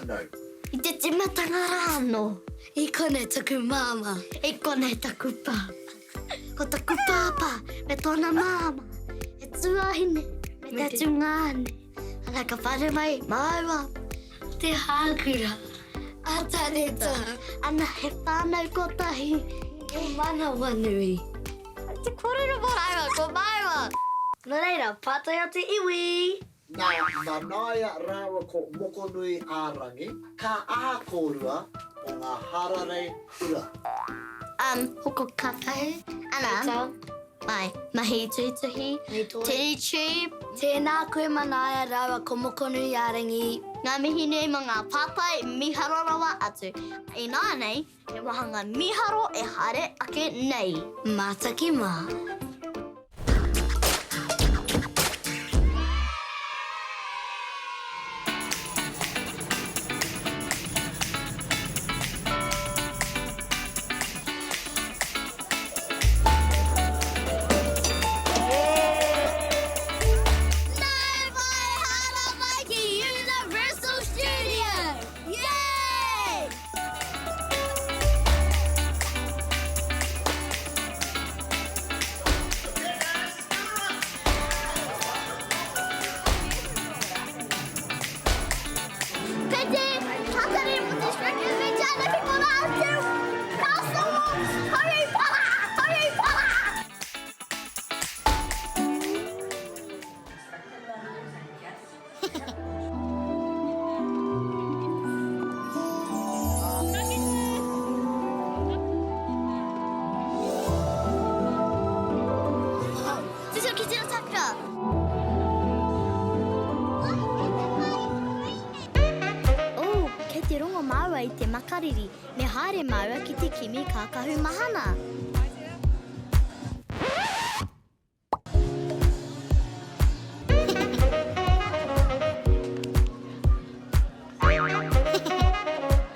whānau. I te tīmatanga rā anō. I konei taku māmā. I konei taku pāpā. Ko taku pāpā me tōna māmā. He tuahine me te tungāne. Ana ka whare mai māua. Te hākura a Taneta. Ana he whānau kotahi. He manawanui. Te kōrero mō rāua, ko māua. Nō reira, pātai a te iwi! Nā Manaia rāua ko Mokonui-ā-rangi, ka aha kōrua mō ngā hararei kura? Um, hoko kākahu, ana, āe, mahi tuhituhi, tuhituhi. Tēnā koe Manaia rāua ko Mokonui-ā-rangi. Ngā mihi nui mō ngā pātai mīharo rawa atu. Ināianei, He wāhanga mīharo e haere ake nei. Mātaki mā. Nau mai haramai ki Universal Studio! Yay! Kei te tatari mo te Shrek Adventure na ki kona atu! Castle of Harry Potter! Harry Potter! Titiro ki tino takura. Oh, kei te rongo māua i te makariri. Me haere māua ki te kimi kākahu mahana.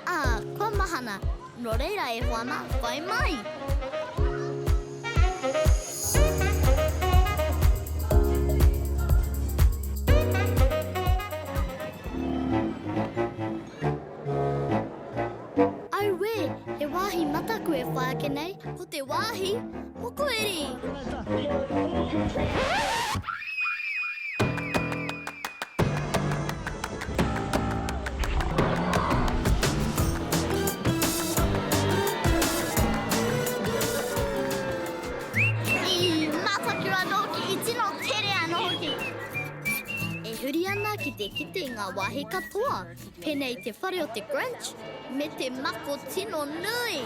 Ā, kua mahana, nō reira e hoa mā, whai mai! Auē, he wāhi mataku e whai ake nei, ko te wāhi mokoiri! I mataku anō hoki, i tino tere anō hoki. E huri ana ki te kite i ngā wāhi katoa. Pēnei te whare o te Grinch me te mako tino nui!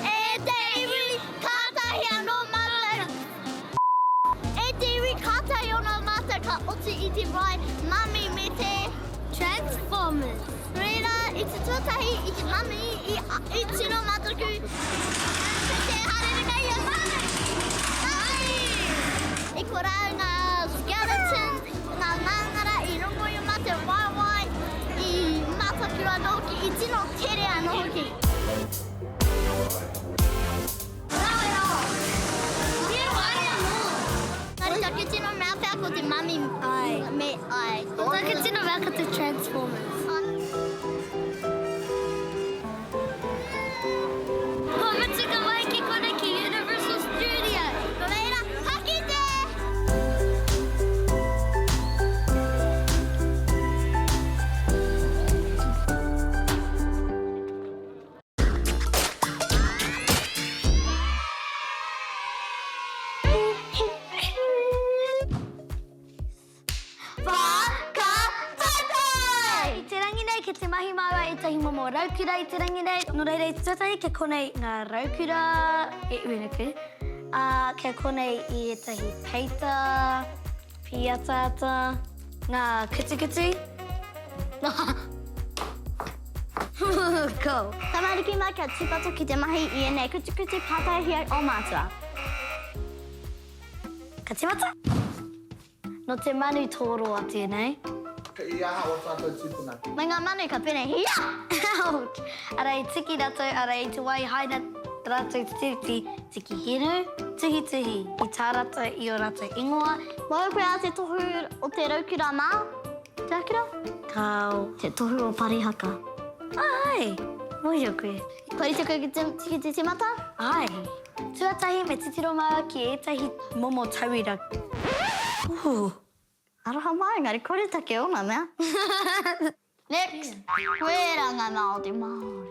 E te iwi, kātahi anō mātou! E te iwi, kātahi anō mātou ka oti i te marae Mummy me te Transformers. Reira, i te tuatahi, i te mami, i, i tino mataku, kei te haere nei a Mami! Mami! I korā ngā skeletons, ngā ngāngara i rongo i o mātou waewae, i mataku anō hoki, i tino tere anō hoki. Rawe rawa! He pai anō! Engari taku tino mea pea ko te mami me ai. Taku tino mea ko te Transformers. Kua mutu ka wai ki konei ki Universal Studio. Nō reira, ka kite! Whakataetae! I te rangi nei, kei te mahi māua ētahi momo raukura i te rangi nei. Nō reira, i te tuatahi, kei konei ngā raukura e Uenuku, ā, kei konei i ētahi peita, pīataata, ngā kutukutu. Go! Tamariki mā kia tūpato ki te mahi i ēnei kutukutu pātaihia o mātua. Ka tīmata! Nō te manu tōroa tēnei. I aha o tātou tūpuna? Me ngā manu ka pēnei, Hia! Ouch! Arā i tiki rātou, arā i te wā i haina rātou te tiriti, tiki hinu, tuhituhi, i tā rātou i ō rātou ingoa. Māu koe a te tohu o te raukura mā? Te raukura? Kāo. Te tohu o Parihaka. Āe! Mōhio koe. Kua rite koe ki te, ki te tīmata? Āe. Tuatahi me titiro māua ki ētahi momo tauira. Ooh. Aroha mai, engari koretake ōna mea. Next! Koera ngā mea o te Māori.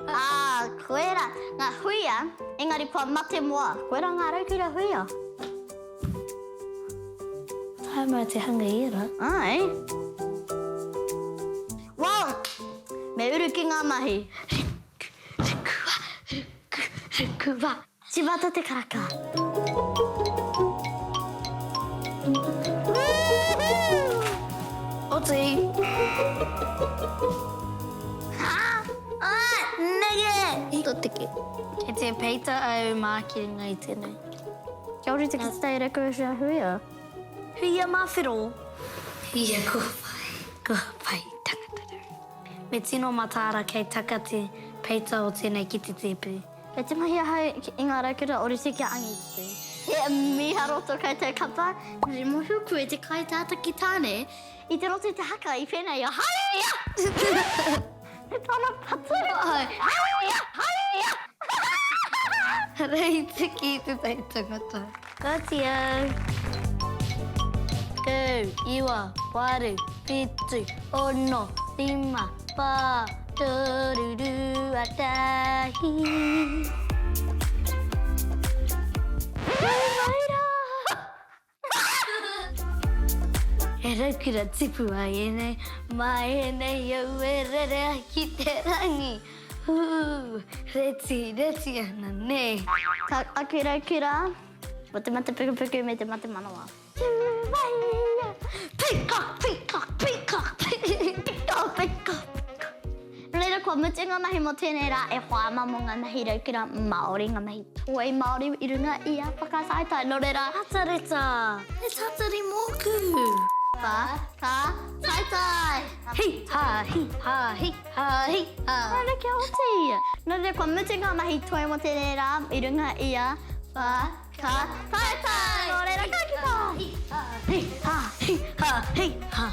Ā, koera ngā huia, engari kua mate moa. Koera ngā raukura huia. Taea mai te hanga i ērā. Āe. Well, me uru ki ngā mahi. Ruku, rukua, ruku, rukua. Tīmata te karaka. Oti. Ah, nege! Totiki. Kei te peita au mā ki runga i tēnei. Kia ora te ki te rekorea huia. Huia mā whiro. Huia kōwhai, kōwhai tangata. Me tino mataara kei taka te peita o tēnei ki te tēpu. Kei te mahi ahau i ngā raukura orite kia angitu. He mīharo tō koutou kapa. I mōhio koe te kaitātaki tāne i te roto i te haka i pēnei a Hallelujah! Me tana patu ahau. Hallelujah! Hallelujah! Rei tiki i te tai tangata. Kāti au. Kau, iwa, waru, whitu, ono, rima, whā, toru, rua, tahi. Nau mai rā! He raukura tipu ai ēnei, mā ēnei au e rere ai ki te rangi. Hū, reti, reti ana, nē. Ka aku raukura, mō te mate pukupuku me te mate manawa. Peacock, peacock, peacock, peacock, peacock. Nō reira, kua mutu ngā mahi mō tēnei rā e hoa ana mō ngā mahi raukura Māori, ngā mahi toi Māori i runga i a Whakataetae. Nō reira. Atareta! He tatari mōku! Whakataetae! Hi ha, hi ha, hi ha, hi ha. Nō reira, kia oti! Nō reira, kua mutu ngā mahi toi mō tēnei rā i runga i a Whakataetae. Ka taetae! Nō reira ka kita! Hi ha, hi ha, hi ha, hi ha.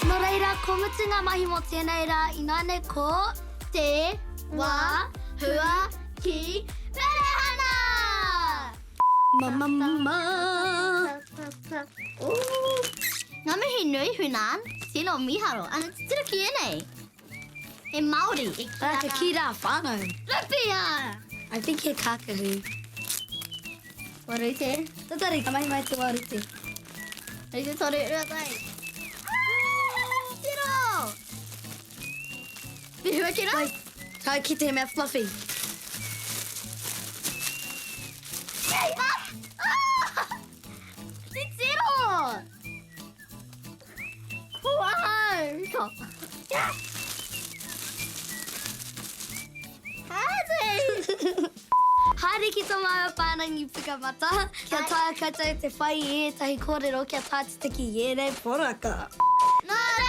Nō reira, ko mutu ngā mahi mō tēnei rā, ināianei ko Te Wā Hua Ki Perehana! Ma ma ma. Ngā mihi nui Hunan, tino miharo, ana titiro ki enei. He Māori e ki ana. Ka ki rā whānau. Rupia! I think he kākahu. Warute. Tatari, ka mahi mai te warute. Rite toru ua tai. Tiro! Whiua ki rā? Ka kite he mea fluffy. Titiro! Ko ahau! Haere! Haere ki tō māua whārangi pukamata, kia taea koutou te whai i ētahi kōrero kia taea te tiki i ēnei poraka. Nō reira!